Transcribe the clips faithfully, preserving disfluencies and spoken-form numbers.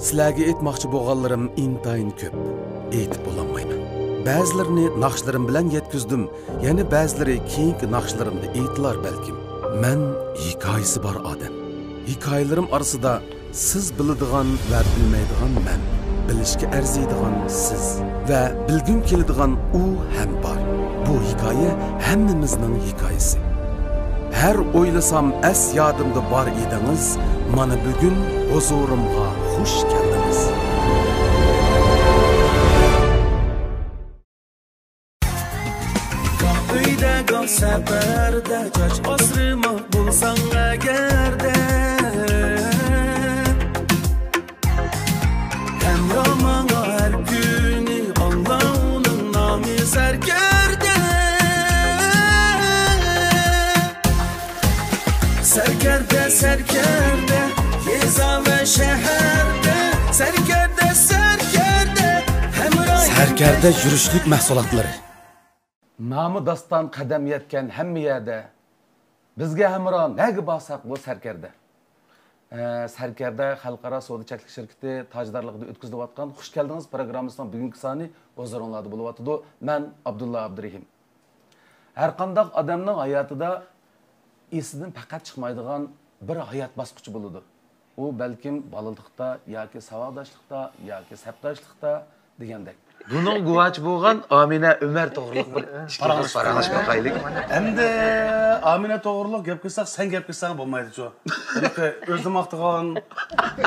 سىلەرگە ئېيتماقچى بولغانلىرىم ئىنتايىن كۆپ. ئېيتىپ بولالمايمەن. بەزىلىرىنى ناخشىلىرىم بىلەن يەتكۈزدۈم، يەنە بەزىلىرى كېيىنكى ناخشىلىرىمدا ئېيتىلار بەلكىم. مەن ھېكايىسى بار ئادەم. ھېكايىلىرىم ئارىسىدا سىز بىلىدىغان ۋە بىلمەيدىغان مەن، بىلىشكە ئەرزىيدىغان سىز ۋە بىلگۈم كېلىدىغان ئۇ ھەم بار. بۇ ھېكايە ھەممىمىزنىڭ ھېكايىسى. ھەر ئويلىسام ئەس يادىمدا بار ئىدىڭىز، مانا بۈگۈن ھۇزۇرۇمغا خۇش كەلدىڭىز. گاھ ئۆيدە، گاھ سەپەردە، چاچ ئاسرىماق بولساڭ ئەگەردە. ھەمراھ ماڭا ھەر كۈنى، ئاللاھۇنىڭ نامى سەركەردە. سەركەردە، سەركەردە، يېزا ۋە شەھەردە. سەركەردە، سەركەردە، ھەمراھ. سەركەردە يۈرۈشلۈك مەھسۇلاتلىرى. نامى داستان قەدەم يەتكەن ھەممە يەردە. بىزگە ھەمراھ نەگە بارساق بۇ سەركەردە. ئە، سەركەردە خەلقئارا سودا چەكلىك شىركىتى تاجدارلىقىدا ئۆتكۈزۈلۈۋاتقان خۇش كەلدىڭىز پروگراممىسىنىڭ بۈگۈنكى سانى ھۇزۇرۇڭلاردا بولۇۋاتىدۇ. مەن ئابدۇللا ئابدۇرېھىم. ھەرقانداق ئادەمنىڭ ھاياتىدا ئېسىدىن پەقەت چىقمايدىغان بىر ھايات باسقۇچى بولىدۇ. ئۇ بەلكىم بالىلىقتا ياكى ساۋاقداشلىقتا ياكى سەپداشلىقتا دېگەندەك. بۇنىڭ گۇۋاھچى بولغان ئامىنە ئۆمەر توغرۇلۇق بىر ئىككى پاراڭلىشىپ باقايلى. ئەمدى ئامىنە توغرۇلۇق گەپ قىلساق، سەن گەپ قىلساڭ بولمايدۇچۇ. ھېلىقى ئۆزىنى ماختىغان،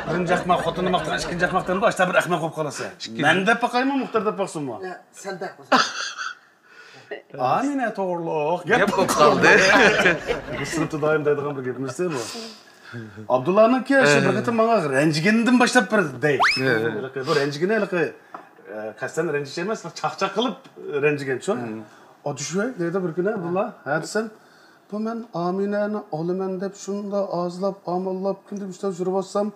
بىرىنچى ئەخمەق، خوتۇنىنى ماختىغان، ئىككىنچى ئەخمەق دەمدۇ، ئاشتا بىر ئەخمەق بولۇپ قالىسەن. مەن دەپ باقايمۇ، مۇختەر دەپ باقسۇنمۇ؟ يا، سەن دەپ قويساڭ. ئامىنە توغرۇلۇق گەپ بولۇپ قالدى. بۇ سىنىپتا دائىم دەيدىغان بىر گېپىمىز بۇ. ئابدۇللانىڭكى شۇ بىر قېتىم ماڭا رەنجىگىنىدىن باشلاپ بىر دەي. بۇ رەنجىگىنى ھېلىقى، ئە، قەستەن رەنجىش ئەمەس، چاقچاق قىلىپ رەنجىگەن شۇ. ئادىشى دەيدۇ بىر كۈنى ئابدۇللا، ھە دېسەم، بۇ مەن ئامىنەنى ئالىمەن دەپ شۇنداق ئازلاپ، ئاماللاپ، كۈندە مۇشۇنداق يۈرۈۋاتسام،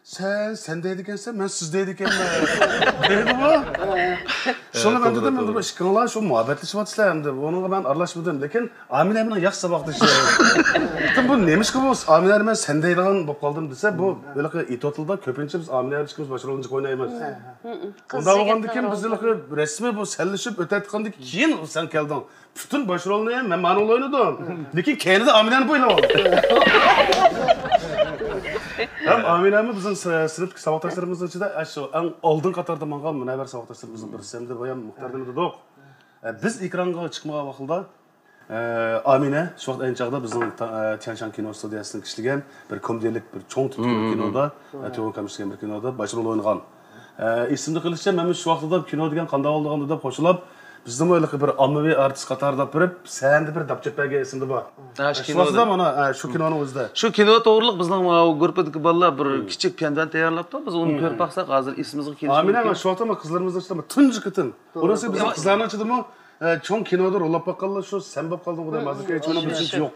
سەن، سەن دەيدىكەنسەن، مەن سىز دەيدىكەنمەن. دەيدىغۇ. شۇڭا مەن دېدىم، ئەمدى بۇ ئىككىڭلار شۇ مۇھەببەتلىشىۋاتىسىلەر ئەمدى. بۇنىڭغا مەن ئارىلاشمىدىم. لېكىن ئامىنە مېنىڭ ياخشى ساۋاقدىشىم. دېدىم، بۇ نېمىشقا بۇ ئامىنەنى مەن سەن دەيدىغان بولۇپ قالدىم دېسە، بۇ ھېلىقى ئېتوتلىدا كۆپىنچە بىز ئامىنە بىلەن ئىككىمىز باش رولنى جىق ئوينايمىز. ئۇنداق بولغاندىن كېيىن بىز ھېلىقى رەسمىي بۇ سەنلىشىپ ئۆتەتتىغاندىن كېيىن سەن كەلدىڭ. پۈتۈن باش رولنى مەن مانىڭدا ئوينىدىم. لېكىن كەينىدە ئامىنەنى بويلىۋالدىم. ھەم ئامىنەمۇ بىزنىڭ س-، سىنىپتىكى ساۋاقداشلىرىمىزنىڭ ئىچىدە ئاشۇ ئەڭ ئالدىن قاتاردا ماڭغان مۇنەۋۋەر ساۋاقداشلىرىمىزنىڭ بىرسى. ئەمدى بايام مۇختەر نېمە دېدۇق؟ ئە، بىز ئېكرانغا چىقمىغان ۋاقتىدا، ئە، ئامىنە شۇ ۋاقىت ئەينى چاغدا بىزنىڭ تا-، ئە، تيەنشان كىنو ستۇدىيەسىنىڭ ئىشلىگەن بىر كومېدىيەلىك بىر چوڭ تىپلىق بىر كىنودا، ئە، تيوۋېن كامىش دېگەن بىر كىنودا باش رول ئوينىغان. ئە، ئېسىمدە قېلىشىچە، مەن شۇ ۋاقىتتا كىنو دېگەن قانداق بولىدىغان دەپ قوشۇلۇپ، بىزنىمۇ ھېلىقى بىر ئاممىۋى ئارتىس قاتارىدا ئېلىپ بېرىپ، سەھنىدە بىر داپ چېلىپ بەرگەن ئېسىمدە بار. ھە، شۇ شۇ ۋاقىتتا كىنودا. مانا، ئە، شۇ كىنونىڭ ئۆزىدە. شۇ كىنو توغرىلىق بىزنىڭ ماۋۇ گۇرۇپپىدىكى بالىلار بىر كىچىك پەندان تەييارلاپتۇ. بىز ئۇنى كۆرۈپ باقساق، ھازىر ئېسىمىزگە كېلىشى ئامىنە مۇمكىن. شۇ ۋاقىتتا قىزلىرىمىزنىڭ ئىچىدە تۇنجى قېتىم. ئۇنىسى بىزنىڭ قىزلارنىڭ ئىچىدىمۇ، ئە، چوڭ كىنودا رول ئاپ باققانلار شۇ سەن بوپ قالدىڭغۇ دەپ ھازىرغىچە ھېچ كىنو بىلىشىمىز يوق.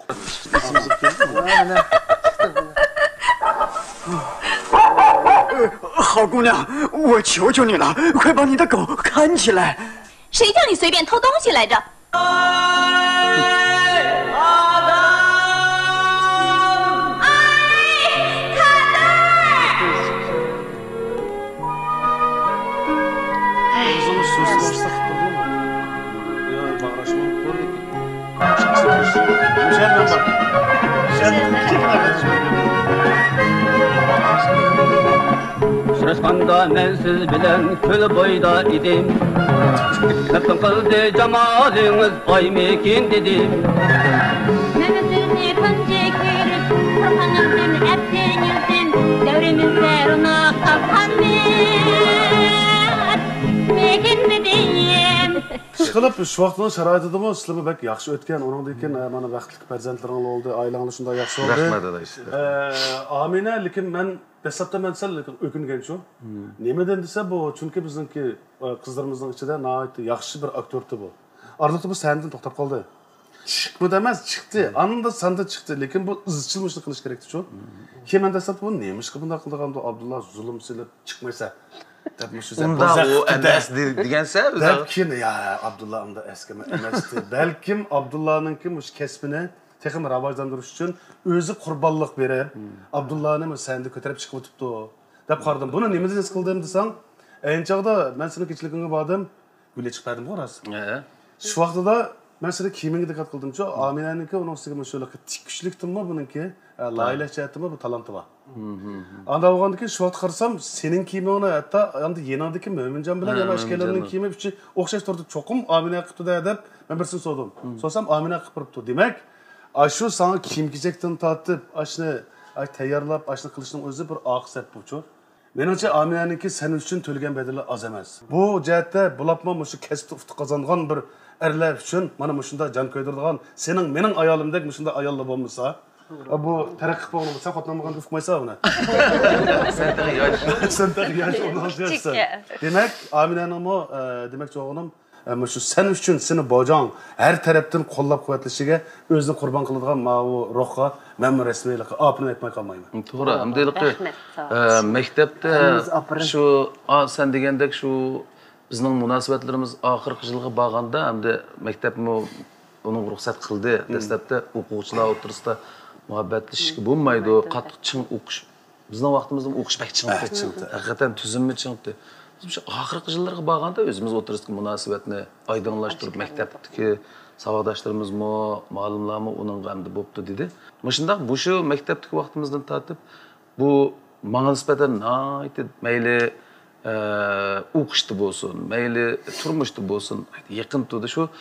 好姑娘，我求求你了，快把你的狗看起来。谁叫你随便偷东西来着？ ئۇچراشقاندا مەن سىز بىلەن كۆل بويىدا ئىدىم. مەپتۇن قىلدى جامالىڭىز ئايمىكىن دېدىم. مەن سىزنى تۇنجى كۆرۈپ، قورققىنىمدىن ئەپسىنىۋىدىم. دەۋرىمىزدە روناق تاپقانمىز، لېكىن دېدىم. ئىشقىلىپ، شۇ ۋاقىتنىڭ شارائىتىدىمۇ سىلىمۇ بەك ياخشى ئۆتكەن. ئۇنىڭدىن كېيىن، ئە، مانا بەختلىك پەرزەنتلىرىڭلار بولدى، ئائىلەڭلار شۇنداق ياخشى بولدى. رەھمەت، ئادا، ئىشتە. ئە، ئامىنە، لېكىن مەن دەسلەپتە مەن سەل ئۆكۈنگەنچۇ. نېمىدىن دېسە، بۇ چۈنكى بىزنىڭكى، ئە، قىزلىرىمىزنىڭ ئىچىدە ناھايىتى ياخشى بىر ئاكتيورتى بۇ. ئارىلىقتا بۇ سەھنىدىن توختاپ قالدى. چىقمىدى ئەمەس، چىقتى. ئاندا ساندا چىقتى. لېكىن بۇ ئىزچىل مۇشۇنى قىلىش كېرەكتىچۇ. كېيىن مەن دەسلەپتە بۇ نېمىشقا بۇنداق قىلىدىغاندۇ، ئابدۇللا زۇلۇم سېلىپ چىقمايسەن دەپ مۇشۇ ئۇنداق ئۇ ئەمەس دېگەنسە، دەپ كېيىن، يا، ئابدۇللا ئۇنداق ئەسكىمە ئەمەستى. بەلكىم ئابدۇللانىڭكى مۇشۇ كەسپىنى تېخىمۇ راۋاجلاندۇرۇش ئۈچۈن ئۆزى قۇربانلىق بېرىپ، ئابدۇللانى مۇشۇ سەھنىدە كۆتۈرۈپ چىقىۋېتىپتۇ. دەپ قارىدىم. بۇنى نېمىدىن ھېس قىلدىم دېسەڭ، ئەينى چاغدا مەن سېنىڭ كېچىلىكىڭگە باردىم، گۈل ئېچىپ بەردىمغۇ راست. ھە. شۇ ۋاقتىدا مەن سېنىڭ كىيىمىڭگە دىققەت قىلدىمچۇ، ئامىنەنىڭكى ئۇنىڭ ئۈستىگە مۇشۇ تىككۈچىلىكتىنمۇ بۇنىڭكى، ئە، لايىھەلەش جەھەتتىنمۇ بۇ تالانتى بار. ئانداق بولغاندىكىن شۇ ۋاقىت قارىسام، سېنىڭ كىيىمىڭنى ھەتتا ئەمدى يېنىڭدىكى مۆمىنجان بىلەن ھە، يەنە ئىككىيلەننىڭ كىيىمى ئۈچى ئوخشاش تۇرىدۇ. چوقۇم ئامىنە قىپتۇ-دە دەپ مەن بىرسىنى سورىدىم. سورىسام، ئامىنە قىپ بېرىپتۇ. دېمەك، ئاشۇ ساڭا كىيىم-كېچەكتىن تارتىپ، ئاشۇنى، ئاش تەييارلاپ، ئاشۇنى قىلىشنىڭ ئۆزى بىر ئاخىر سەپ بۇچۇ. مېنىڭچە، ئامىنەنىڭكى سەن ئۈچۈن تۆلىگەن بەدىلى ئاز ئەمەس. بۇ جەھەتتە بولۇپمۇ مۇشۇ كەسىپتە ئۇتۇق قازانغان بىر ئەرلەر ئۈچۈن مانا مۇشۇنداق جان كۆيدۈرىدىغان، سېنىڭ مېنىڭ ئايالىمدەك مۇشۇنداق ئاياللار بولمىسا، بۇ تەرەققىي قىلىپ بولغىنى بولسا، خوتۇن بولغان ئۇقمايسەن بۇنى. سەن تېخى ياش. سەن تېخى ياش، ئۇنى ئاڭلىياقسەن. دېمەك، ئامىنەنىڭمۇ، ئە، دېمەكچى بولغىنىم، ئە، مۇشۇ سەن ئۈچۈن سېنى باجاڭ ھەر تەرەپتىن قوللاپ قۇۋۋەتلىشىگە ئۆزىنى قۇربان قىلىدىغان ماۋۇ روھقا مەنمۇ رەسمىيلىققا ئاپىرىن ئېيتماي قالمايمەن. توغرا، ئەمدى ھېلىقى، رەھمەت، ساڭا. ئە، مەكتەپتە ھەممىمىز ئاپىرىن. شۇ، ئا، سەن دېگەندەك شۇ بىزنىڭ مۇناسىۋەتلىرىمىز ئاخىرقى يىلغا بارغاندا، ئەمدى مەكتەپمۇ ئۇنىڭغا رۇخسەت قىلدى. دەسلەپتە ئوقۇغۇچىلار ئوتتۇرىسىدا مۇھەببەتلىشىشكە بولمايدۇ، قاتتىق چىڭ ئوقۇش. بىزنىڭ ۋاقتىمىزدا ئوقۇش بەك چىڭتى. بەك چىڭتى. ھەقىقەتەن تۈزۈممۇ چىڭتى. بىز شۇ ئاخىرقى يىللارغا بارغاندا ئۆزىمىز ئوتتۇرىسىدىكى مۇناسىۋەتنى ئايدىڭلاشتۇرۇپ، مەكتەپتىكى ساۋاقداشلىرىمىزمۇ، مۇئەللىملەرمۇ ئۇنىڭغا ئەمدى بوپتۇ دېدى. مۇشۇنداق مۇشۇ مەكتەپتىكى ۋاقتىمىزدىن تارتىپ بۇ ماڭا نىسبەتەن ناھايىتى مەيلى، ئە، ئوقۇشتا بولسۇن، مەيلى تۇرمۇشتا بولسۇن، يېقىن تۇردى. شۇ،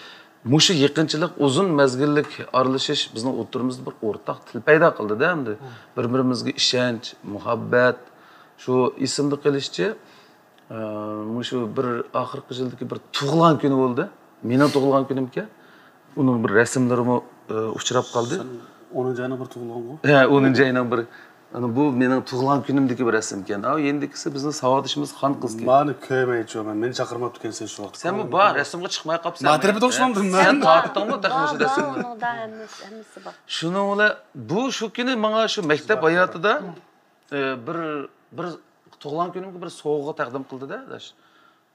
مۇشۇ يېقىنچىلىق، ئۇزۇن مەزگىللىك ئارىلىشىش بىزنىڭ ئوتتۇرىمىزدا بىر ئورتاق تىل پەيدا قىلدى-دە ئەمدى. بىر-بىرىمىزگە ئىشەنچ، مۇھەببەت. شۇ ئېسىمدە قېلىشىچە، ئە، مۇشۇ بىر ئاخىرقى يىلدىكى بىر تۇغۇلغان كۈنى بولدى. مېنىڭ تۇغۇلغان كۈنۈمكەن. ئۇنىڭ بىر رەسىملىرىمۇ، ئە، ئۇچراپ قالدى. سەن ئونىنچى ئاينىڭ بىر تۇغۇلغانغۇ؟ ھە، ئونىنچى ئاينىڭ بىر. ئانا بۇ مېنىڭ تۇغۇلغان كۈنۈمدىكى بىر رەسىمكەن. ئاۋۇ يېنىدىكىسى بىزنىڭ ساۋاقدىشىمىز خان قىزكەن. مانا كۆرمەيچۇ مەن. مېنى چاقىرماپتىكەنسەن شۇ ۋاقىتتا. سەنمۇ بار، رەسىمگە چىقماي قاپسەن. ما تەرىپىدە ئوخشىمامدىم مەن. سەن تارتتىڭمۇ تېخى مۇشۇ رەسىمنى؟ ئۇنىڭدا ھەممىسى، ھەممىسى بار. شۇنىڭ بىلەن بۇ شۇ كۈنى ماڭا شۇ مەكتەپ ھاياتىدا، ئە، بىر، بىر تۇغۇلغان كۈنۈمگە بىر سوۋغا تەقدىم قىلدى-دە، ئاداش.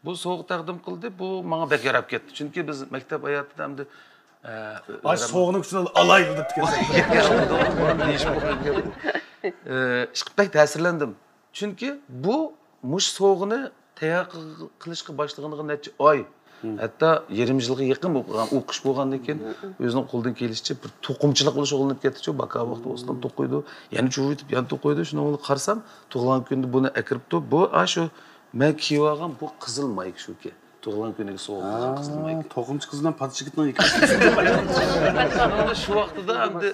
بۇ سوۋغا تەقدىم قىلدى، بۇ ماڭا بەك ياراپ كەتتى. چۈنكى بىز مەكتەپ ھاياتىدا ئەمدى، ئە، ئاي، سوۋغىنىڭ ئۈچۈن ئالايلى دەپ كەلسەم. ئىشقىلىپ بەك تەسىرلەندىم. چۈنكى بۇ مۇشۇ سوۋغىنى تەييار قىلىشقا باشلىغىنىغا نەچچە ئاي، ھەتتا يېرىم يىلغا يېقىن بولغان، ئوقۇش بولغاندىن كېيىن ئۆزىنىڭ قولىدىن كېلىشىچە بىر توقۇمىچىلىق بىلەن شۇغۇللىنىپ كەتتىچۇ. باكا ۋاقتى بولسىلا توقۇيدۇ، يەنە چۇۋۇيتىپ يەنە توقۇيدۇ. شۇنىڭ بىلەن قارىسام، تۇغۇلغان كۈنىدە بۇنى ئەكىرىپتۇ. بۇ، ئا، شۇ مەن كىيىۋالغان بۇ قىزىل مايكا شۇكى. تۇغۇلغان كۈنىگە سوۋغا قىلغان قىزىل مايكا. توقۇمىچى قىز بىلەن پادىچى يىگىتنىڭ ھېكايىسى. شۇ ۋاقتىدا ئەمدى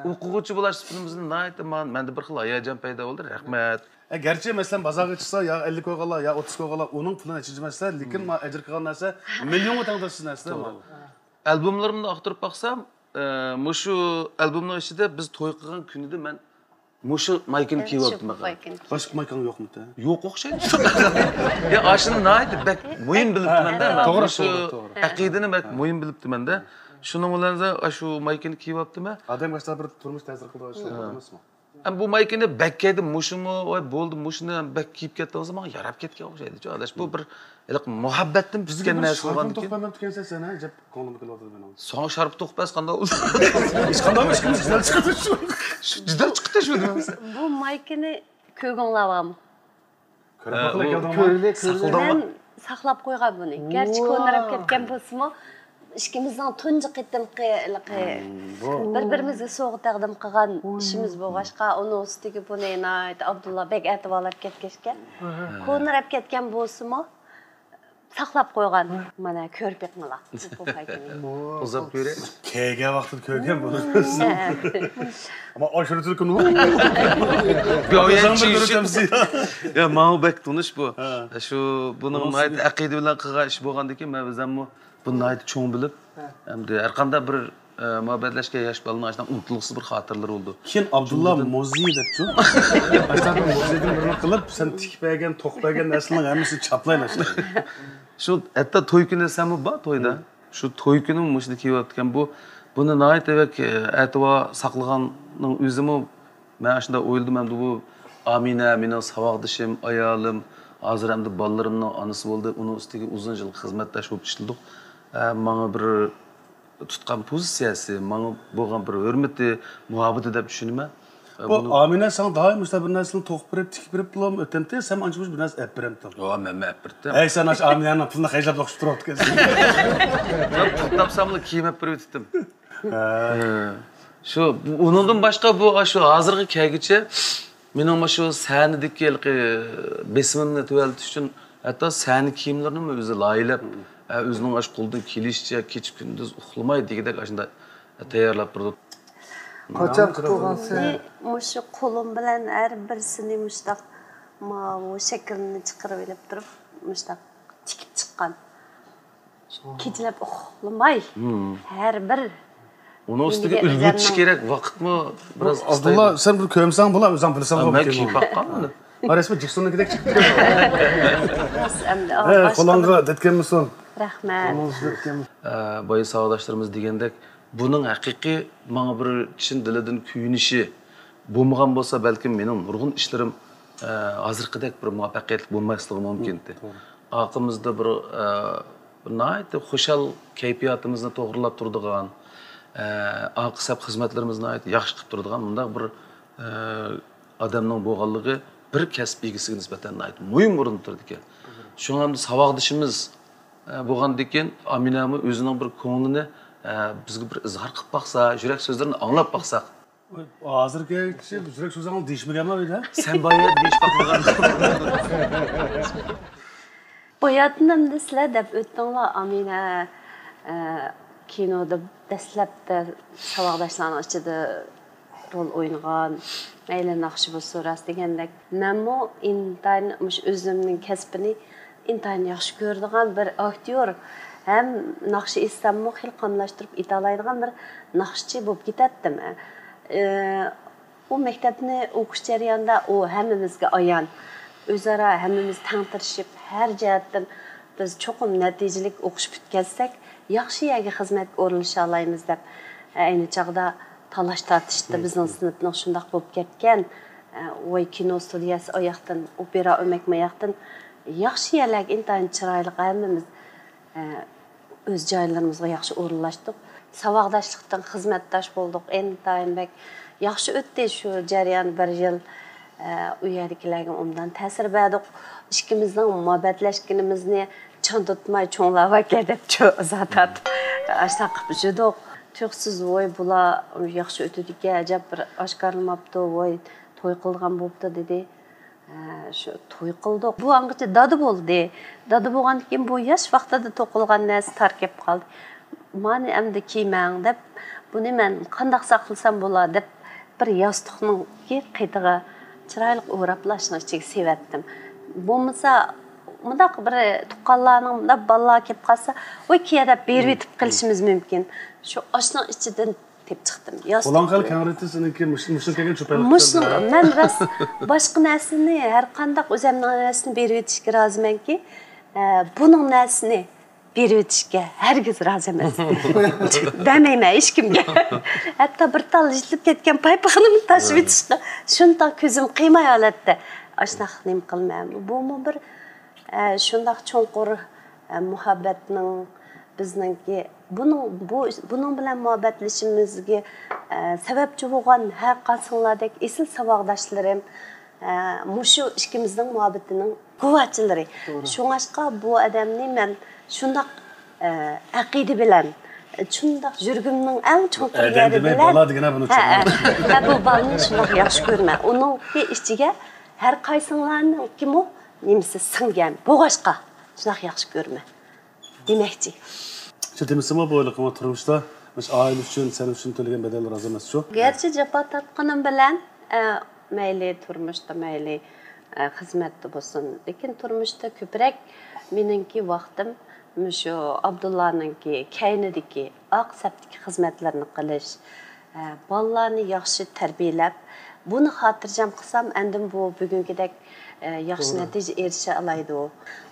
ئوقۇغۇچى بولۇش سۈپىتىمىزدە ناھايىتى مەندە بىر خىل ھاياجان پەيدا بولدى. رەھمەت. ئە، گەرچە، مەسىلەن، بازارغا چىقسا، يا ئەللىك كوي ئالا، يا ئوتتۇز كوي ئالا، ئۇنىڭ پۇلىنى ئەچىرمەسلەر، لېكىن ما ئەجىر قىلغان نەرسە مىليونغا تەڭداشسىز نەرسىلەر ما. ئالبوملىرىمنى ئاختۇرۇپ باقسام، ئە، مۇشۇ ئالبومنىڭ ئىچىدە بىز توي قىلغان كۈنىدە مەن مۇشۇ مايكىنى كىيىۋاپتىمەن. باشقا مايكاڭ يوقمىدى؟ يوق ئوخشايدۇ. يا، ئاشۇنى ناھايىتى بەك مۇھىم بىلىپتىمەن-دە مەن. توغرا، مۇشۇ توغرا، توغرا. ئەقىدىنى بەك مۇھىم بىلىپتىمەن-دە. شۇنىڭ بىلەن ئاشۇ مايكىنى كىيىۋاپتىمەن. ئادەمگە ئاشۇنداق بىر تۇرمۇش تەسىر قىلىدىغان ئىشلار بار ئەمەسمۇ؟ ئەمما بۇ مايكىنى بەك كىيدىم، مۇشۇمۇ، ۋاي، بولدى، مۇشۇنى بەك كىيىپ كەتتىڭىز، ماڭا ياراپ كەتكەن ئوخشايدىچۇ، ئاداش. بۇ بىر ھېلىقى مۇھەببەتتىن پۈتكەن نەرسە بولغاندىكىن. سەن، ھە، جەپ كۆڭلۈمگە كېلىۋاتىدۇ مېنىڭ. ساڭا شارپا توقۇپ بەرسە قانداق بولىدۇ؟ ھېچقانداق ئىش، جىدەل چىقىدۇ شۇ. شۇ جىدەل چىقتى شۇ دېمەمسە. بۇ مايكىنى كۆرگۈڭلار بارمۇ؟ كۆرۈپ باققىلى كەلدىڭمۇ؟ كۆرگۈلى، كۆرگۈلى. مەن ساقلاپ قويغان بۇنى. گەرچە كونىراپ كەتكەن بولسىمۇ، ئىككىمىزنىڭ تۇنجى قېتىمقى ھېلىقى بىر-بىرىمىزگە سوۋغا تەقدىم قىلغان ئىشىمىز بولغاچقا، ئۇنىڭ ئۈستىگە بۇنى ناھايىتى ئابدۇللا بەك ئەتىۋارلاپ كەتكەچكە، كونىراپ كەتكەن بولسىمۇ، ساقلاپ قويغان. مانا، كۆرۈپ بېقىڭلار. بۇ پايكىنى. ئۇزاپ كۆرە. كەلگەن ۋاقتىدا كۆرگەن بولىمىز. ئەمما ئاشۇرۇتۇلكىن. يا، ماڭا بەك تونۇش بۇ. شۇ، بۇنىڭ ناھايىتى ئەقىدە بىلەن قىلغان ئىش بولغاندىكىن، مەن ئۆزۈممۇ بۇنى ناھايىتى چوڭ بىلىپ، ئەمدى ھەر قانداق بىر، ئە، مۇھەببەتلەشكەن ياش بالىنىڭ ئاشۇنداق ئۇنتۇلغۇسىز بىر خاتىرىلىرى بولىدۇ. كېيىن ئابدۇللا مۇزېي دەپچۇ؟ ئاشۇنداق بىر مۇزېيدىن بىرنى قىلىپ، سەن تىكىپ بەرگەن، توقۇپ بەرگەن نەرسىلەرنىڭ ھەممىسىنى چاپلايلا. شۇ ھەتتا توي كۈنى سەنمۇ بار تويدا. شۇ توي كۈنى مۇشۇنى كىيىۋاتىدىكەن. بۇ، بۇنى ناھايىتى بەك، ئە، ئەتىۋار ساقلىغاننىڭ ئۆزىمۇ مەن ئاشۇنداق ئويلىدىم، ئەمدى بۇ ئامىنە مېنىڭ ساۋاقدىشىم، ئايالىم، ھازىر ئەمدى بالىلىرىمنىڭ ئانىسى بولدى، ئۇنىڭ ئۈستىگە ئۇزۇن يىل خىزمەتداش بولۇپ ئىشلىدۇق. ئە، ماڭا بىر تۇتقان پوزىتسىيەسى، ماڭا بولغان بىر ھۆرمىتى، مۇھەببىتى دەپ چۈشىنىمەن. بۇ ئامىنە ساڭا دائىم مۇشۇنداق بىر نەرسىنى توقۇپ بېرىپ، تىكىپ بېرىپ بولۇم ئۆتەمتى، سەن ئانچە مۇنچە بىر نەرسە ئەپ بېرەمتىڭ؟ يوق، مەنمۇ ئەپ بېرىتتىم. ھەي، سەن ئاشۇ ئامىنەنىڭ پۇلىنى خەجلەپ بېقىشىپ تۇرۇپتىكەنسەن. توختاپساملا كىيىم ئەپ بېرىۋېتىپتىم. شۇ، ئۇنىڭدىن باشقا بۇ، شۇ ھازىرغا كەلگۈچە مېنىڭ مۇشۇ سەھنىدىكى ھېلىقى بېسىمىمنى تۆۋەنلىتىش ئۈچۈن ھەتتا سەھنە كىيىملىرىنىمۇ ئۆزى لايىھەلەپ، ئە، ئۆزىنىڭ ئاشۇ قولىدىن كېلىشىچە كېچە-كۈندۈز ئۇخلىماي دېگۈدەك ئاشۇنداق تەييارلاپ تۇرىدۇ. قاچان قۇتۇلغانسىز؟ مۇشۇ قولۇم بىلەن ھەر بىرسىنى مۇشۇنداق ماۋۇ شەكىلنى چىقىرىپ ئېلىپ تۇرۇپ، مۇشۇنداق تىكىپ چىققان. كېچىلەپ ئۇخلىماي، ھەر بىر ئۇنىڭ ئۈستىگە ئۈلگە ئېتىش كېرەك، ۋاقىتمۇ بىراز ئابدۇللا، سەن بىر كۆرمىسەڭ بولا، ئۆزۈڭ بىلسەڭ بولا. مەن كىيىپ باققان بۇنى. ھە، رەسمىي جېكسوننىڭكىدەك چىقىپتۇ. راست، ئەمدى، ھە، قولۇڭغا دەتكەنمىسۇن؟ رەھمەت. قولىڭىزغا دەتكەنمىسۇن؟ ئە، بايا ساۋاقداشلىرىمىز دېگەندەك، بۇنىڭ ھەقىقىي ماڭا بىر چىن دىلىدىن كۆيۈنۈشى، بولمىغان بولسا، بەلكىم مېنىڭ نۇرغۇن ئىشلىرىم، ئە، ھازىرقىدەك بىر مۇۋەپپەقىيەتلىك بولماسلىقى مۇمكىن ئىدى. توغرا. ئارقىمىزدا بىر، ئە، بىر ناھايىتى خۇشال كەيپىياتىمىزنى توغرىلاپ تۇرىدىغان، ئە، ئارقا سەپ خىزمەتلىرىمىزنى ناھايىتى ياخشى قىلىپ تۇرىدىغان مۇنداق بىر، ئە، ئادەمنىڭ بولغانلىقى بىر كەسىپ ئىگىسىگە نىسبەتەن ناھايىتى مۇھىم ئورۇندا تۇرىدىكەن. شۇڭا ئەمدى ساۋاقدىشىمىز، ئە، بولغاندىكىن ئامىنەمۇ ئۆزىنىڭ بىر كۆڭلىنى، ئە، بىزگە بىر ئىزھار قىلىپ باقسا، يۈرەك سۆزلىرىنى ئاڭلاپ باقساق. ھازىرقى كىشى يۈرەك سۆزىڭىزنى دېيىشمىگەنمۇ ئۆيدە؟ سەن بايا دېيىش باقمىغان. باياتىن ئەمدى سىلەر دەپ ئۆتتۈڭلار، ئامىنە، ئە، كىنودا دەسلەپتە ساۋاقداشلارنىڭ ئىچىدە رول ئوينىغان، مەيلى ناخشا بولسۇن، راست دېگەندەك. مەنمۇ ئىنتايىن مۇشۇ ئۆزۈمنىڭ كەسپىنى ئىنتايىن ياخشى كۆرىدىغان بىر ئاكتيور ھەم ناخشا ئېيتساممۇ خېلى قاملاشتۇرۇپ ئېيتالايدىغان بىر ناخشىچى بولۇپ كېتەتتىم. ئە، ئۇ مەكتەپنى ئوقۇش جەريانىدا ئۇ ھەممىمىزگە ئايان. ئۆزئارا ھەممىمىز تەڭ تىرىشىپ، ھەر جەھەتتىن بىز چوقۇم نەتىجىلىك ئوقۇش پۈتكەزسەك، ياخشى يەرگە خىزمەتكە ئورۇنلىشالايمىز دەپ، ئەينى چاغدا تالاش-تارتىشتا بىزنىڭ سىنىپنىڭ شۇنداق بولۇپ كەتكەن. ۋاي، كىنو ستۇدىيەسى ئاياقتىن، ئوپېرا ئۆمەك ماياقتىن ياخشى يەرلەرگە ئىنتايىن چىرايلىق ھەممىمىز، ئە، ئۆز جايلىرىمىزغا ياخشى ئورۇنلاشتۇق. ساۋاقداشلىقتىن خىزمەتداش بولدۇق. ئىنتايىن بەك ياخشى ئۆتتى شۇ جەريان بىر يىل. ئە، ئۇ يەردىكىلەرگە ئوبدان تەسىر بەردۇق. ئىككىمىزنىڭ مۇھەببەتلەشكىنىمىزنى چاندۇرتماي چوڭلار باركەن دەپ چو-، ئىزا تارتىپ، ئاشۇنداق قىلىپ يۈردۇق. تۇيۇقسىز، ۋوي، بۇلار ياخشى ئۆتىدىكەن، ئەجەب بىر ئاشكارىلىماپتۇ، ۋوي، توي قىلىدىغان بوپتۇ، دېدى. ھە، شۇ توي قىلدۇق. بۇ ئاڭغىچە دادا بولدى. دادا بولغاندىن كېيىن بۇ ياش ۋاقتىدا توقۇلغان نەرسە تارقىپ قالدى. مانى ئەمدى كىيمەڭ دەپ، بۇنى مەن قانداق ساقلىسام بولا دەپ، بىر ياستۇقنىڭكى قېتىغا چىرايلىق ئوراپلا شۇنىڭ ئىچىگە سېلىۋەتتىم. بولمىسا، مۇنداق بىر تۇغقانلارنىڭ، مۇنداق بالىلار كېلىپ قالسا، ۋاي، كىيە دەپ بېرىۋېتىپ قېلىشىمىز مۇمكىن. شۇ ئاشنىڭ ئىچىدىن تېپىپ چىقتىم. ياستۇق. قولۇڭ خېلى كەڭرى، سېنىڭكى مۇشۇ، مۇشۇ كەلگەن چوپانلىق. مۇشۇ، مەن راست باشقا نەرسىنى، ھەر قانداق ئۆزەمنىڭ نەرسىنى بېرىۋېتىشكە رازىمەنكى، ئە، بۇنىڭ نەرسىنى بېرىۋېتىشكە ھەرگىز رازى ئەمەس. بەرمەيمەن ھېچكىمگە. ھەتتا بىر تال يىرتىلىپ كەتكەن پايپىقىنىمۇ تاشلىۋېتىشقا شۇنداق كۆزۈم قىيماي ھالەتتە ئاشۇنداق نېمە قىلىمەن. بۇمۇ بىر، ئە، شۇنداق چوڭقۇر، ئە، مۇھەببەتنىڭ بىزنىڭكى بۇنىڭ، بۇ، بۇنىڭ بىلەن مۇھەببەتلىشىمىزگە، ئە، سەۋەبچى بولغان ھەر قايسىڭلاردەك ئېسىل ساۋاقداشلىرىم، ئە، مۇشۇ ئىككىمىزنىڭ مۇھەببىتىنىڭ گۇۋاھچىلىرى. شۇڭاشقا بۇ ئادەمنى مەن شۇنداق، ئە، ئەقىدە بىلەن، شۇنداق يۈرىكىمنىڭ ئەڭ چوڭقۇر يېرى بىلەن، ھە، ھە، بۇ بالىنى شۇنداق ياخشى كۆرىمەن. ئۇنىڭكى ئىچىگە ھەر قايسىڭلارنىڭكىمۇ نېمىسى سىڭگەن بولغاچقا، شۇنداق ياخشى كۆرىمەن دېمەكچى. شۇ دېمىسىمۇ بۇ ھېلىقى تۇرمۇشتا مۇشۇ ئائىلە ئۈچۈن، سەن ئۈچۈن تۆلىگەن بەدەللەر ئاز ئەمەس شۇ. گەرچە جاپا تارتقىنىم بىلەن، ئە، مەيلى تۇرمۇشتا، مەيلى، ئە، خىزمەتتە بولسۇن، لېكىن تۇرمۇشتا كۆپرەك مېنىڭكى ۋاقتىم مۇشۇ ئابدۇللانىڭكى كەينىدىكى، ئارقا سەپتىكى خىزمەتلىرىنى قىلىش، ئە، بالىلارنى ياخشى تەربىيەلەپ، بۇنى خاتىرجەم قىلسام، ئاندىن بۇ بۈگۈنكىدەك، ئە، ياخشى نەتىجە ئېرىشەلايدۇ.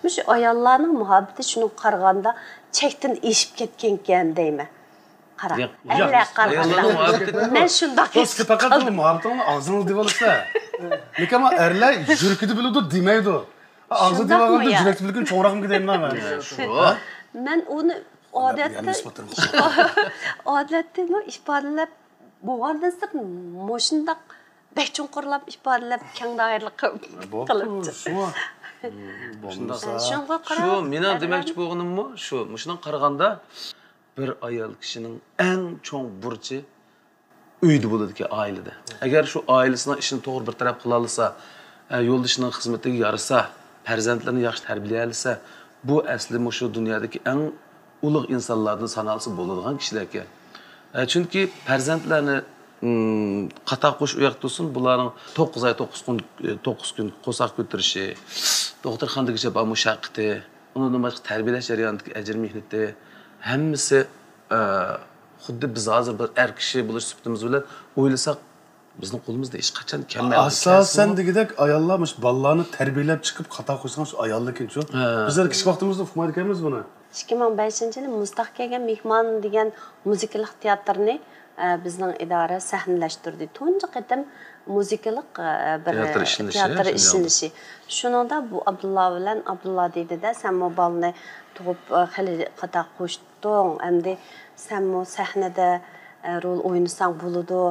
مۇشۇ ئاياللارنىڭ مۇھەببىتى شۇنىڭغا قارىغاندا چەكتىن ئېشىپ كەتكەنكەن دەيمەن. قارا، ياق، ئەرلەر قارىغاندا. مەن شۇنداق ھېس قىلدىم. پەقەت مۇھەببىتىڭنى ئاغزىڭدا دېيىۋالىسەن. لېكىن ئەرلەر يۈرىكىدە بىلىدۇ دېمەيدۇ. ئاغزىدا دېيىۋالغاندا يۈرەكتە بىلگىن چوڭراقمىكىن دەيمەن مەن. مەن ئۇنى ئادەتتە، ئادەتتىمۇ ئىپادىلەپ بولغاندىن سىرت مۇشۇنداق بەك چوڭقۇرلاپ ئىپادىلەپ، كەڭ دائىرىلىك قىلىپ، بوپتۇ، قىلىپتۇ. شۇڭا. شۇنداق. شۇنىڭغا شۇ، قاراپ، مېنىڭ دېمەكچى بولغىنىممۇ شۇ، مۇشۇنىڭغا قارىغاندا، بىر ئايال كىشىنىڭ ئەڭ چوڭ بۇرچى ئۆيدە بولىدىكەن، ئائىلىدە. ئەگەر شۇ ئائىلىسىنىڭ ئىشىنى توغرا بىر تەرەپ قىلالىسا، ئە، يولدىشىنىڭ خىزمىتىگە يارىسا، پەرزەنتلىرىنى ياخشى تەربىيەلىسە، بۇ ئەسلى مۇشۇ دۇنيادىكى ئەڭ ئۇلۇغ ئىنسانلاردىن سانالسا بولىدىغان كىشىلەركەن. ئە، چۈنكى پەرزەنتلەرنى، ئىم، قاتاق قوش ئۇ ياقتا تۇرسۇن، بۇلارنىڭ توققۇز ئاي، توققۇز كۈن، توققۇز كۈن قورساق كۆتۈرۈشى، دوختۇرخانىدىكى جاپا مۇشەققىتى، ئۇنىڭدىن باشقا تەربىيەلەش جەريانىدىكى ئەجىر مېھنىتى، ھەممىسى، ئە، خۇددى بىز ھازىر بىر ئەر كىشى بولۇش سۈپىتىمىز بىلەن ئويلىساق، بىزنىڭ قولىمىزدا ھېچقاچان كەلمەيدۇ. ئاساسەن دېگۈدەك، ئاياللار مۇشۇ بالىلارنى تەربىيەلەپ چىقىپ، قاتاق قويسىڭىز، شۇ ئايالنىڭكىچۇ. ھە. بىزلەر كىچىك ۋاقتىمىزدا ئۇقمايدىكەنمىز بۇنى. ئىككى مىڭ بەشىنچى يىلى مۇزتاغ كەلگەن مېھمان دېگەن مۇزىكىلىق تىياتىرنى، ئە، بىزنىڭ ئىدارە سەھنىلەشتۈردى. تۇنجى قېتىم مۇزىكىلىق، ئە، بىر تىياتىر ئىشلىنىشى، تىياتىر شۇنداق. ئىشلىنىشى. شۇنىڭدا بۇ ئابدۇللا بىلەن ئابدۇللا دېدى-دە، سەنمۇ بالىنى تۇغۇپ، ئە، خېلى قاتاق قوشتۇڭ، ئەمدى سەنمۇ سەھنىدە، ئە، رول ئوينىساڭ بولىدۇ،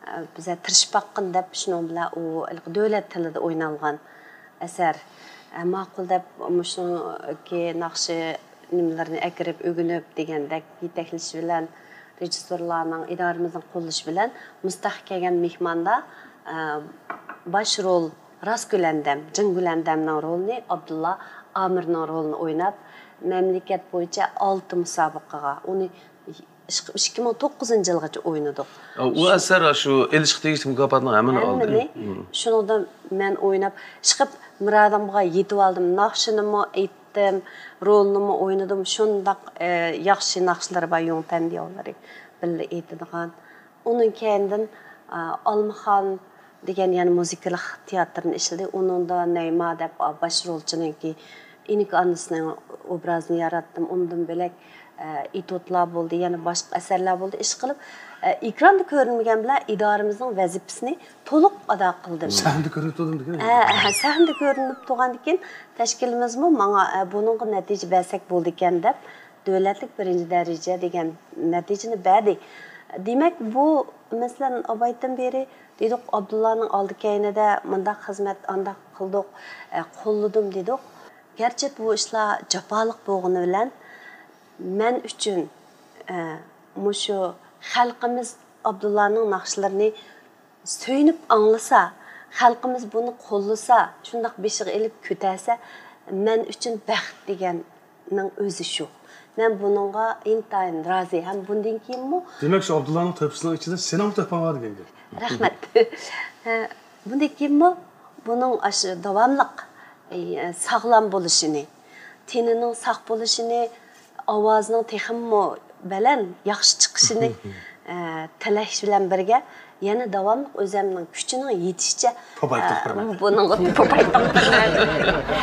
ئە، بىزە تىرىشىپ باققىن دەپ، شۇنىڭ بىلەن ئۇ ھېلىقى دۆلەت تىلىدا ئوينالغان ئەسەر. ئە، ماقۇل دەپ، مۇشۇنىڭكى ناخشا نېمىلىرىنى ئەكىرىپ، ئۆگىنىپ دېگەندەك يېتەكلىشى بىلەن، رېژىسسورلارنىڭ، ئىدارىمىزنىڭ قوللىشى بىلەن مۇزتاغ كەلگەن مېھماندا، ئە، باش رول راس گۈلەندەم، جىڭ گۈلەندەمنىڭ رولىنى، ئابدۇللا ئامىرنىڭ رولىنى ئويناپ، مەملىكەت بويىچە ئالتە مۇسابىقىگە، ئۇنى ئىككى مىڭ توققۇزىنچى يىلغىچە ئوينىدۇق. ئۇ ئەسەر شۇ ئېلىشقا تېگىشلىك مۇكاپاتنىڭ ھەممىنى ئالدى. ھەممىنى. مم. شۇنىڭدا مەن ئويناپ، ئىشقىلىپ مۇرادىمغا يېتىۋالدىم. ناخشىنىمۇ ئېيتتىم، رولنىمۇ ئوينىدىم. شۇنداق، ئە، ياخشى ناخشىلىرى بار، يۇڭتەن دىياۋلىرى بىللە ئېيتىدىغان. ئۇنىڭ كەينىدىن، ئە، ئالمىخان دېگەن يەنە مۇزىكىلىق تىياتىرنى ئىشلىدى. ئۇنىڭدا نەيما دەپ باش رولچىنىڭكى ئىنىكى ئانىسىنىڭ ئوبرازىنى ياراتتىم. ئۇندىن بۆلەك، ئە، ئېتيۇدلار بولدى، يەنە باشقا ئەسەرلەر بولدى. ئىشقىلىپ، ئە، ئېكراندا كۆرۈنمىگەن بىلەن ئىدارىمىزنىڭ ۋەزىپىسىنى تولۇق ئادا قىلدىم. سەھنىدە كۆرۈنۈپ تۇردۇم دېگەن. ھە، ھە، سەھنىدە كۆرۈنۈپ تۇرغاندىكىن تەشكىلىمىزمۇ ماڭا، ئە، بۇنىڭغا نەتىجە بەرسەك بولىدىكەن دەپ، دۆلەتلىك بىرىنچى دەرىجە دېگەن نەتىجىنى بەردى. دېمەك، بۇ، مەسىلەن، ئابايتىن بېرى دېدۇق، ئابدۇللانىڭ ئالدى كەينىدە مۇنداق خىزمەت، ئانداق قىلدۇق، ئە، قوللىدىم دېدۇق. گەرچە بۇ ئىشلار جاپالىق بولغىنى بىلەن، مەن ئۈچۈن، ئە، مۇشۇ خەلقىمىز ئابدۇللانىڭ ناخشىلىرىنى سۆيۈنۈپ ئاڭلىسا، خەلقىمىز بۇنى قوللىسا، شۇنداق بېشىغا ئېلىپ كۆتەرسە، مەن ئۈچۈن بەخت دېگەننىڭ ئۆزى شۇ. مەن بۇنىڭغا ئىنتايىن رازى ھەم بۇندىن كېيىنمۇ. دېمەك، شۇ ئابدۇللانىڭ تۆھپىسىنىڭ ئىچىدە سېنىڭمۇ تۆھپەڭ بار دېگەن گەپ. رەھمەت. ھە، بۇندىن كېيىنمۇ بۇنىڭ ئاشۇ داۋاملىق، ئى، ساغلام بولۇشىنى، تېنىنىڭ ساق بولۇشىنى، ئاۋازىنىڭ تېخىمۇ بەلەن، ياخشى چىقىشىنى، ئە، تىلەش بىلەن بىرگە، يەنە داۋاملىق ئۆزەمنىڭ كۈچىنىڭ يېتىشىچە، پوپايتىق ئە، قىلىمەن. بۇنىڭغا پوپايتىق قىلىمەن.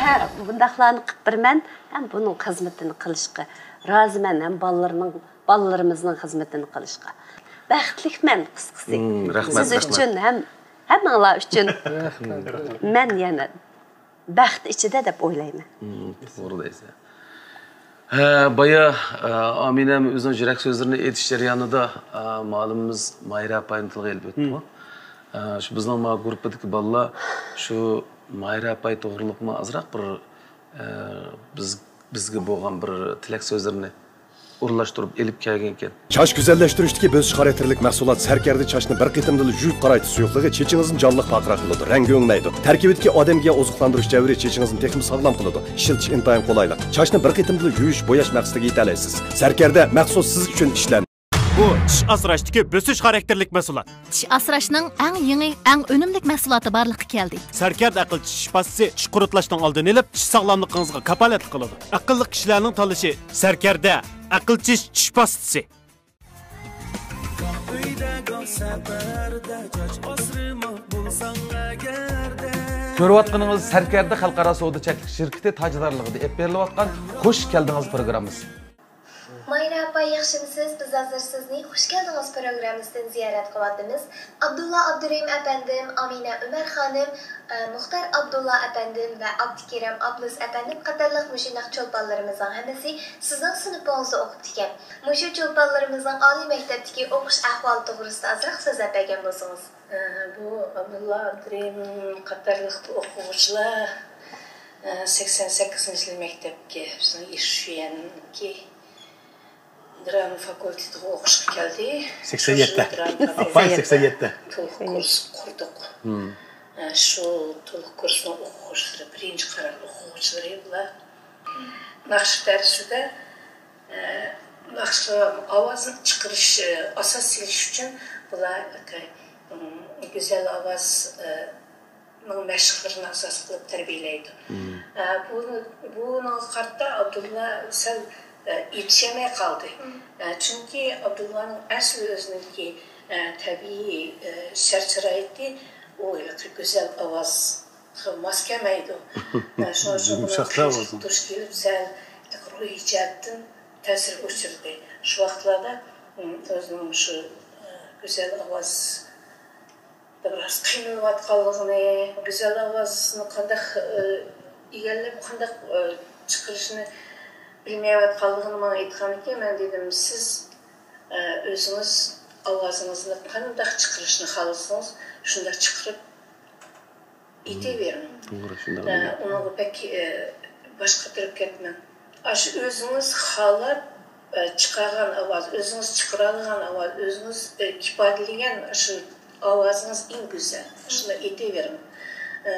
ھە، بۇنداقلارنى قىلىپ بېرىمەن ھەم بۇنىڭ خىزمىتىنى قىلىشقا رازىمەن ھەم بالىلىرىنىڭ، بالىلىرىمىزنىڭ خىزمىتىنى قىلىشقا بەختلىكمەن، قىسقىسى. مم، رەھمەت، سىز رەھمەت. ئۈچۈن ھەم ھەممىڭلار ئۈچۈن مەن يەنە بەخت ئىچىدە دەپ ئويلايمەن. مم، توغرا دەيسەن. ھە، بايا، ئە، ئامىنەم ئۆزىنىڭ يۈرەك سۆزلىرىنى ئېيتىش جەريانىدا، ئە، مۇئەللىمىمىز ماھىرە ئاپاينى تىلغا ئېلىپ ئۆتتىمۇ؟ ئە، شۇ بىزنىڭ ما گۇرۇپپىدىكى بالىلار شۇ ماھىرە ئاپاي توغرۇلۇقمۇ ئازراق بىر، ئە، بىز، بىزگە بولغان بىر تىلەك سۆزلىرىنى ئورۇنلاشتۇرۇپ ئېلىپ كەلگەنىكەن. چاچ گۈزەللەشتۈرۈشتىكى بۆسۈش خاراكتېرلىك مەھسۇلات سەركەردە چاچنى بىر قېتىمدىلا يۇيۇپ قارايتى سۇيۇقلۇقى چېچىڭىزنى جانلىق پارقىراق قىلىدۇ، رەڭگى ئۆڭمەيدۇ. تەركىبىدىكى ئادەمگە ئوزۇقلاندۇرۇش جەۋھىرى چېچىڭىزنى تېخىمۇ ساغلام قىلىدۇ. ئىشلىتىش ئىنتايىن قولايلىق. چاچنى بىر قېتىمدىلا يۇيۇش، بوياش مەقسىتىگە يېتەلەيسىز. سەركەردە مەخسۇس سىز ئۈچۈن ئىشلەندى. بۇ چىش ئاسراشتىكى بۆسۈش خاراكتېرلىك مەھسۇلات. چىش ئاسراشنىڭ ئەڭ يېڭى، ئەڭ ئۈنۈملۈك مەھسۇلاتى بارلىققا كەلدى. سەركەردە ئەقىل چىش پاستىسى چىش قۇرۇتلاشنىڭ ئالدىنى ئېلىپ، چىش ساغلاملىقىڭىزغا كاپالەتلىك قىلىدۇ. ئەقىللىق كىشىلەرنىڭ تاللىشى سەركەردە ئەقىل چىش چىش پاستىسى. كۆرۈۋاتقىنىڭىز سەركەردە خەلقئارا سودا چەكلىك شىركىتى تاجدارلىقىدا ئېلىپ بېرىلىۋاتقان خۇش كەلدىڭىز پروگراممىسى. مايرا ئاپا، ياخشىمسىز؟ بىز ھازىر سىزنى خۇش كەلدىڭىز پروگراممىسىدىن زىيارەت قىلىۋاتىمىز. ئابدۇللا ئابدۇرېھىم ئەپەندىم، ئامىنە ئۆمەر خانىم، ئە، مۇختار ئابدۇللا ئەپەندىم ۋە ئابدۇكېرىم ئابلىز ئەپەندىم قاتارلىق مۇشۇنداق چولپانلىرىمىزنىڭ ھەممىسى سىزنىڭ سىنىپىڭىزدا ئوقۇپتىكەن. مۇشۇ چولپانلىرىمىزنىڭ ئالىي مەكتەپتىكى ئوقۇش ئەھۋالى توغرىسىدا ئازراق سۆزلەپ بەرگەن بولسىڭىز. ئە، بۇ ئابدۇللا ئابدۇرېھىم قاتارلىق بۇ ئوقۇغۇچىلار، ئە، سەكسەن سەككىزىنچى يىلى مەكتەپكە، بىزنىڭ ئىششۈيەنكى دراما فاكۇلتېتىغا ئوقۇشقا كەلدى. سەكسەن يەتتە. شۇ دراما ئاپاي، فاكۇلتېتىدا سەكسەن يەتتە. تولۇق كۇرس قۇردۇق. مم. ئە، شۇ تولۇق كۇرسنىڭ ئوقۇغۇچىلىرى، بىرىنچى قارار ئوقۇغۇچىلىرى بۇلار. ناخشا دەرسىدە، ئە، ناخشا ئاۋازىنى چىقىرىش، ئە، ئاساس سېلىش ئۈچۈن بۇلار، ئە، گۈزەل ئاۋاز، ئە، نىڭ مەشىقلىرىنى ئاساس قىلىپ تەربىيەلەيدۇ. مم. ئە، بۇ، بۇنىڭغا قارىتا ئابدۇللا سەل، ئە، يېتىشەلمەي قالدى. مم. ئە، چۈنكى ئابدۇللانىڭ ئەسلى ئۆزىنىڭكى، ئە، تەبىئىي، ئە، شەرت-شارائىتى ئۇ ھېلىقى گۈزەل ئاۋازغا ماس كەلمەيدۇ. ئە، شۇنىڭ ئۈچۈن بۇنىڭ يۇمشاقراق قىيىنچىلىققا بولسۇن. دۇچ كېلىپ، سەل روھىي جەھەتتىن تەسىرگە ئۇچرىدى. شۇ ۋاقىتلاردا، ئۇم، ئۆزىنىڭ مۇشۇ، ئە، گۈزەل ئاۋاز بىراز قىينىلىۋاتقانلىقىنى، گۈزەل ئاۋازنى قانداق، ئى، ئىگىلەپ، قانداق، ئى، چىقىرىشنى بىلمەيۋاتقانلىقىنى ماڭا ئېيتقاندىكىن، مەن دېدىم، سىز، ئى، ئۆزىڭىز ئاۋازىڭىزنى قانداق چىقىرىشنى خالىسىڭىز، شۇنداق چىقىرىپ ئېيتىۋېرىڭ. توغرا، شۇنداق ئى، دېگەن. ئۇنىڭغا بەك، ئى، باش قاتۇرۇپ كەتمەڭ. ئاشۇ ئۆزىڭىز خالاپ، ئە، چىقارغان ئاۋاز، ئۆزىڭىز چىقىرالىغان ئاۋاز، ئۆزىڭىز، ئە، ئىپادىلىگەن ئاشۇ ئاۋازىڭىز ئەڭ گۈزەل. شۇنداق ئېيتىۋېرىڭ. ئە،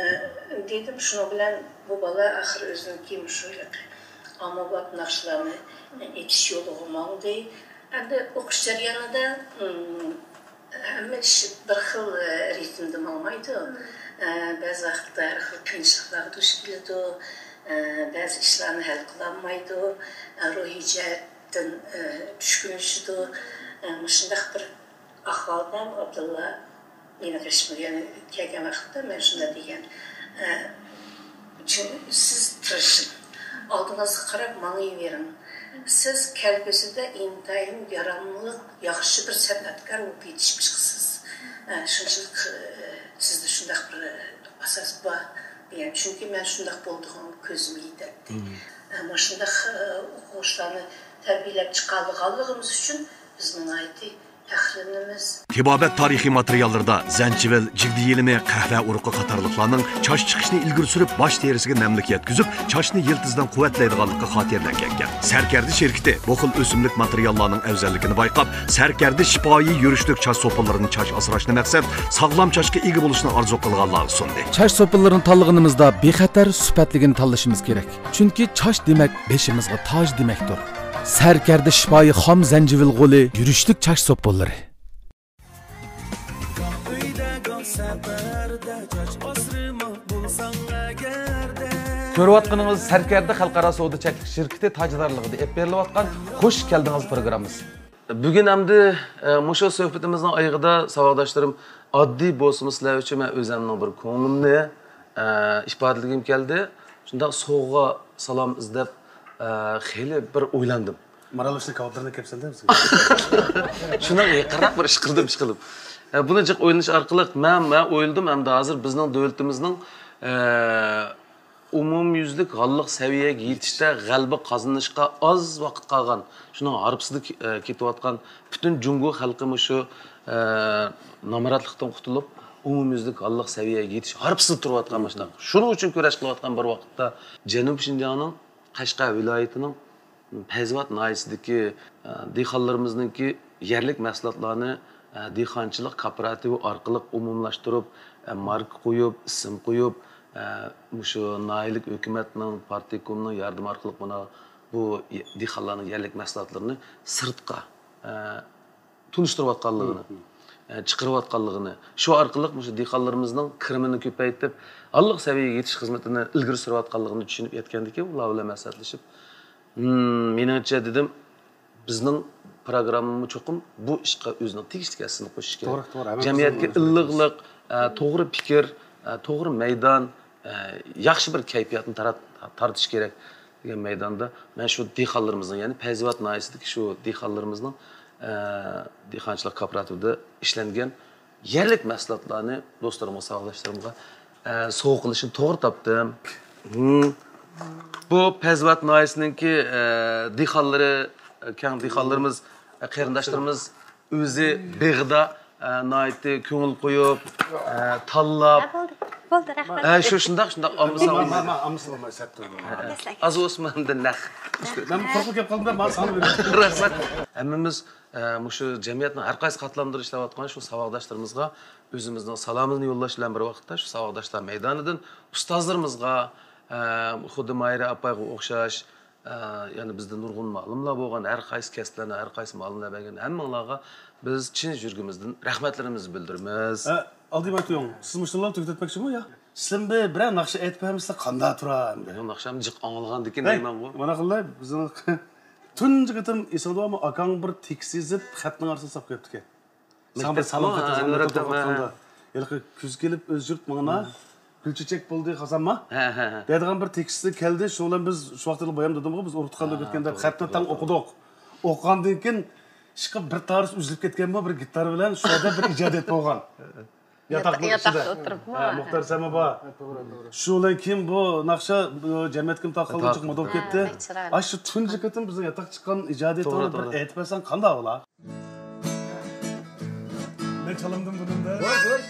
دېدىم، شۇنىڭ بىلەن بۇ بالا ئاخىر ئۆزىنىڭكى مۇشۇ ھېلىقى ئاممىباب ناخشىلارنى، ئە، ئېيتىش يولىغا ماڭدى. ئەمدى ئوقۇش جەريانىدا، ئىم، ھەممە ئىش بىر خىل، ئە، رىتىمدا ماڭمايدۇ. مم. ئە، بەزى ۋاقىتتا ھەر خىل قىيىنچىلىقلارغا دۇچ كېلىدۇ. ئە، بەزى ئىشلارنى ھەل قىلالمايدۇ. ئە، روھىي جەھەتتىن، ئە، چۈشكۈنلىشىدۇ. ئە، مۇشۇنداق بىر ئەھۋالدا ئابدۇللا مېنى غېشىمغا يەنە كەلگەن ۋاقىتتا مەن شۇنداق دېگەن. ئە، چۈ-، سىز تىرىشىڭ. ئالدىڭىزغا قاراپ ماڭىۋېرىڭ. سىز كەلگۈسىدە ئىنتايىن ياراملىق، ياخشى بىر سەنئەتكار بولۇپ يېتىشىپ چىقىسىز. ئە، شۇنچىلىك، ئە، سىزدە شۇنداق بىر ئاساس بار دېگەن. چۈنكى مەن شۇنداق بولىدىغانغا كۆزۈم يېتەتتى. مم. ئە، مۇشۇنداق، ئە، ئوقۇغۇچىلارنى تەربىيەلەپ چىقالىغانلىقىمىز ئۈچۈن بىز ناھايىتى پەخىرلىنىمىز. تېبابەت تارىخىي ماتېرىياللىرىدا زەنچىۋىل، جىگدە يېلىمى، قەھۋە ئۇرۇقى قاتارلىقلارنىڭ چاچ چىقىشنى ئىلگىرى سۈرۈپ، باش تېرىسىگە نەملىك يەتكۈزۈپ، چاچنى يىلتىزىدىن قۇۋۋەتلەيدىغانلىقى خاتىرىلەنگەنىكەن. سەركەردە شىركىتى بۇ خىل ئۆسۈملۈك ماتېرىياللارنىڭ ئەۋزەللىكىنى بايقاپ، سەركەردە شىپايى يۈرۈشلۈك چاچ سوپۇنلىرىنى چاچ ئاسراشنى مەقسەت ساغلام چاچقا ئىگە بولۇشنى ئارزۇ قىلغانلارغا سۇندى. چاچ سوپۇنلىرىنى تاللىغىنىمىزدا بىخەتەر، سۈپەتلىكىنى تاللىشىمىز كېرەك. چۈنكى چاچ دېمەك بېشىمىزغا تاج دېمەكتۇر. سەركەردە شىپايى خام زەنجىۋىل غولى، يۈرۈشلۈك چاچ سوپۇنلىرى. كۆرۈۋاتقىنىڭىز سەركەردە خەلقئارا سودا چەكلىك شىركىتى تاجدارلىقىدا ئېلىپ بېرىلىۋاتقان خۇش كەلدىڭىز پروگراممىسى. بۈگۈن ئەمدى، ئە، مۇشۇ سۆھبىتىمىزنىڭ ئايىغىدا، ساۋاقداشلىرىم، ئاددىي بولسىمۇ سىلەر ئۈچۈن مەن ئۆزۈمنىڭ بىر كۆڭلۈمنى، ئە، ئىپادىلىگۈم كەلدى. شۇنداق سوغا سالام ئىزدەپ، ئە، خېلى بىر ئويلاندىم. مارالبېشىنىڭ كاۋاپلىرىنى كەپ سالدى بىزگە. شۇنىڭ يېقىنراق بىر ئىش قىلدىم، ئىش قىلىپ. ئە، بۇنى جىق ئويلىنىش ئارقىلىق مەن، مەن ئويلىدىم، ئەمدى ھازىر بىزنىڭ دۆلىتىمىزنىڭ، ئە، ئومۇميۈزلۈك ھاللىق سەۋىيەگە يېتىشتە غەلىبە قازىنىشقا ئاز ۋاقىت قالغان، شۇنىڭ ھارپىسىدا كې-، ئە، كېتىۋاتقان پۈتۈن جۇڭگو خەلقى مۇشۇ، ئە، نامراتلىقتىن قۇتۇلۇپ، ئومۇميۈزلۈك ھاللىق سەۋىيەگە يېتىش ھارپىسىدا تۇرۇۋاتقان مۇشۇنداق. شۇنىڭ ئۈچۈن كۈرەش قىلىۋاتقان بىر ۋاقىتتا، جەنۇبىي شىنجاڭنىڭ قەشقەر ۋىلايىتىنىڭ پەيزاۋات ناھىيەسىدىكى، ئە، دېھقانلىرىمىزنىڭكى يەرلىك مەھسۇلاتلارنى، ئە، دېھقانچىلىق كوپىراتىپى ئارقىلىق ئومۇملاشتۇرۇپ، ئە، ماركا قويۇپ، ئىسىم قويۇپ، ئە، مۇشۇ ناھىيەلىك ھۆكۈمەتنىڭ، پارتكومنىڭ ياردىمى ئارقىلىق مانا بۇ دېھقانلارنىڭ يەرلىك مەھسۇلاتلىرىنى سىرتقا، ئە، تونۇشتۇرۇۋاتقانلىقىنى، ئە، چىقىرىۋاتقانلىقىنى، شۇ ئارقىلىق مۇشۇ دېھقانلىرىمىزنىڭ كىرىمىنى كۆپەيتىپ، ھاللىق سەۋىيەگە يېتىش خىزمىتىنى ئىلگىرى سۈرۈۋاتقانلىقىنى چۈشىنىپ يەتكەندىكىن، ئۇلار بىلەن مەسلىھەتلىشىپ، ھىم، مېنىڭچە دېدىم، بىزنىڭ پروگراممىمۇ چوقۇم بۇ ئىشقا ئۆزىنىڭ تېگىشلىك ھەسسىسىنى قوشۇشى كېرەك. توغرا، توغرا. ھەممە جەمئىيەتكە بىزنىڭ ئىللىقلىق، ئە، توغرا پىكىر، ئە، توغرا مەيدان، ئە، ياخشى بىر كەيپىياتنى تارات-، تارتىش كېرەك. دېگەن مەيداندا مەن شۇ دېھقانلىرىمىزنىڭ، يەنى پەيزىۋات ناھىيەسىدىكى شۇ دېھقانلىرىمىزنىڭ، ئە، دېھقانچىلىق كوپىراتىپىدا ئىشلەنگەن يەرلىك مەھسۇلاتلارنى دوستلىرىمغا، ساۋاقداشلىرىمغا، ئە، سوۋغا قىلىشنى توغرا تاپتىم. ھىم. بۇ پەيزىۋات ناھىيەسىنىڭكى، ئە، دېھقانلىرى، ئە، كەڭ دېھقانلىرىمىز، ئە، قېرىنداشلىرىمىز ئۆزى بېغىدا، ئە، ناھايىتى كۆڭۈل قويۇپ، ئە، تاللاپ. ھە، بولدى، بولدى، رەھمەت. ئە، شۇ، شۇنداق، شۇنداق، ئاممىسى ئالمايدۇ. ئاممىسى ئالمايدۇ، سەت تۇرىدۇ. ئازى ئوسماندىن نەق. مەن قورقۇپ كەپ قالدىم، مانا ساڭا بېرىمەن. رەھمەت. ھەممىمىز، ئە، مۇشۇ جەمئىيەتنىڭ ھەر قايسى قاتلاملىرىدا ئىشلەۋاتقان شۇ ساۋاقداشلىرىمىزغا ئۆزىمىزنىڭ سالامىنى يوللاش بىلەن بىر ۋاقىتتا، شۇ ساۋاقداشلار مەيدانىدىن ئۇستازلىرىمىزغا، ئە، خۇددى ماھىرە ئاپايغا ئوخشاش، ئە، يەنە بىزدىن نۇرغۇن مۇئەللىملەر بولغان، ھەر قايسى كەسىپلەرنىڭ ھەر قايسى مۇئەللىملەر بەرگەن ھەممىڭلارغا بىز چىن يۈرىكىمىزدىن رەھمەتلىرىمىزنى بىلدۈرىمىز. ئە، ئالدى مايتۇيۇڭ، سىز مۇشۇلارنى تۈگىتىۋەتمەكچىمۇ يا؟ سىلەر بىر، بىرەر ناخشا ئېيتىپ بەرمىسىلەر قانداق تۇرار ئەمدى؟ يا، ناخشامنى جىق ئاڭلىغاندىكىن ھەي، دەيمەنغۇ. مانا قىلاي، بىزنىڭ تۇنجى قېتىم ئېسىڭدە بارمۇ، ئاكاڭ بىر تېكىست يېزىپ، خەتنىڭ ئارىسىغا ساپ قويۇپتىكەن. ساڭا بىر مەكتەپتە، سالام خەت ھە، يازغان، مەكتەپتە مەكتەپتە ئوقۇۋاتقاندا. ھېلىقى كۈز كېلىپ ئۆز يۇرت ماڭىنا، گۈل چېچەك بولدى خازانما؟ ھە، ھە، ھە. دەيدىغان بىر تېكىستى كەلدى، شۇ بىلەن بىز شۇ ۋاقىتتا بايام دېدىمغۇ، بىز ئۇرۇق تۇتقاندا ھە، كەتكەندە توغرا، خەتنى توغرا، تەڭ توغرا. ئوقۇدۇق. ئوقۇغاندىن كېيىن، ئىشقىلىپ بىر تارس ئۈزۈلۈپ كەتكەنمۇ، بىر گىتار بىلەن شۇ يەردە بىر ئىجادىيەت بولغان. ياتاق، ياتاقنىڭ ياتاقتا ئىچىدە. ئولتۇرۇپمۇ؟ ھە، مۇختار سەمە بار. ھە، توغرا، توغرا. شۇ بىلەن كېيىن بۇ ناخشا، بۇ جەمئىيەتكىمۇ تارقالغان جىق مودېل بولۇپ كەتتى. ھە، چىرايلىق. ئاشۇ تۇنجى قېتىم بىزنىڭ ياتاق چىققان ئىجادىيىتىڭنى توغرا، بىر توغرا. ئېيتىپ بەرسەڭ قانداق بولا؟ مەن چالامدىم بۇنىڭدا. بوش، بوش.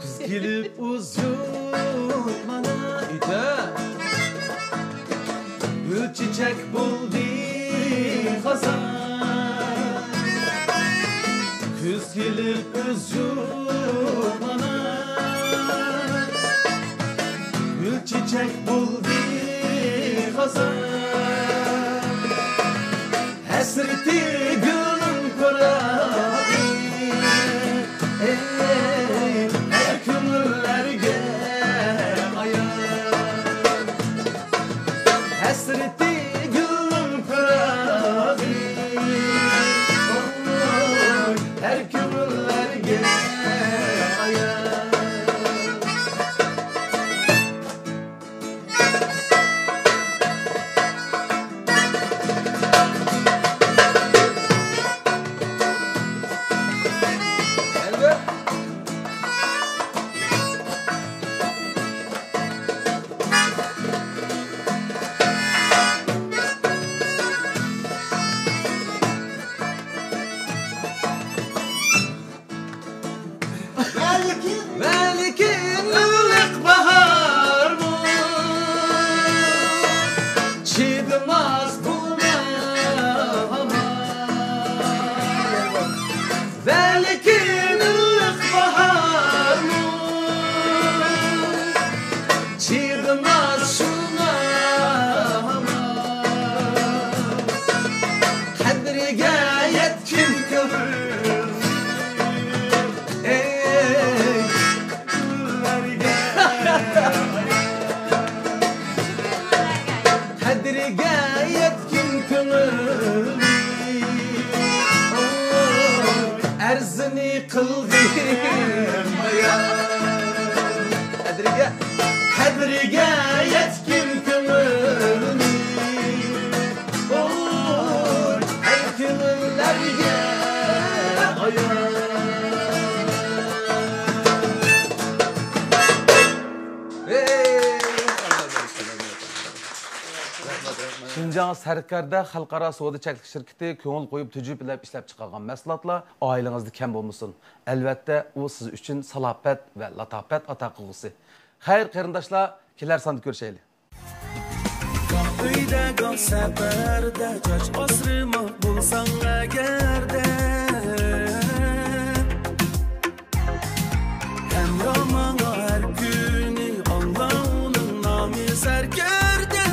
كۈز كېلىپ ئۇزۇپ مانا ئۆتە. گۈل چېچەك بولدى خازان. كۈز كېلىپ ئۈزۈپ مانا، گۈل چېچەك بولدى خازان. ھەسرىتى گۈلنىڭ پىراقى، ئەي، ھەر كۆڭۈللەرگە ئايان. ھەسرىتى گۈلنىڭ پىراقى، ھەر كۆڭۈللەرگە ئايان. ۋەلىكىن، ۋەلىكىن ئىللىق باھارمۇ چىدىماس بۇ ھامان. ۋەلىكىن ئىللىق باھارمۇ چىدىماس شۇڭا ھامان. قەدرىگە يەتكىن كۆڭۈل، ئەي، گۈللەرگە. قەدرىگە يەتكىن كۆڭۈل، ئەرزىنى قىلغىن بايان. قەدرىگە، قەدرىگە يەتكىن كۆڭۈلنى، ئوي، ھەر كۆڭۈللەرگە ئايان. شىنجاڭ سەركەردە خەلقئارا سودا چەكلىك شىركىتى كۆڭۈل قويۇپ تۈجۈپىلەپ ئىشلەپچىقارغان مەھسۇلاتلار ئائىلىڭىزدە كەم بولمىسۇن. ئەلۋەتتە، ئۇ سىز ئۈچۈن سالاپەت ۋە لاتاپەت ئاتا قىلغۇسى. خەير، قېرىنداشلار، كېلەر ساندا كۆرۈشەيلى! گاھ ئۆيدە، گاھ سەپەردە، چاچ ئاسرىماق بولساڭ ئەگەردە. ھەمراھ ماڭا ھەر كۈنى، ئاڭلا ئۇنىڭ نامى سەركەردە.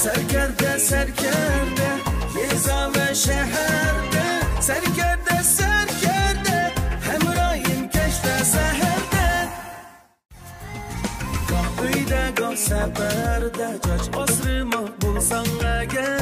سەركەردە، سەركەردە، يېزا ۋە شەھەر سەپەردە چاچ ئاسرىماق بولساڭ ئەگەر،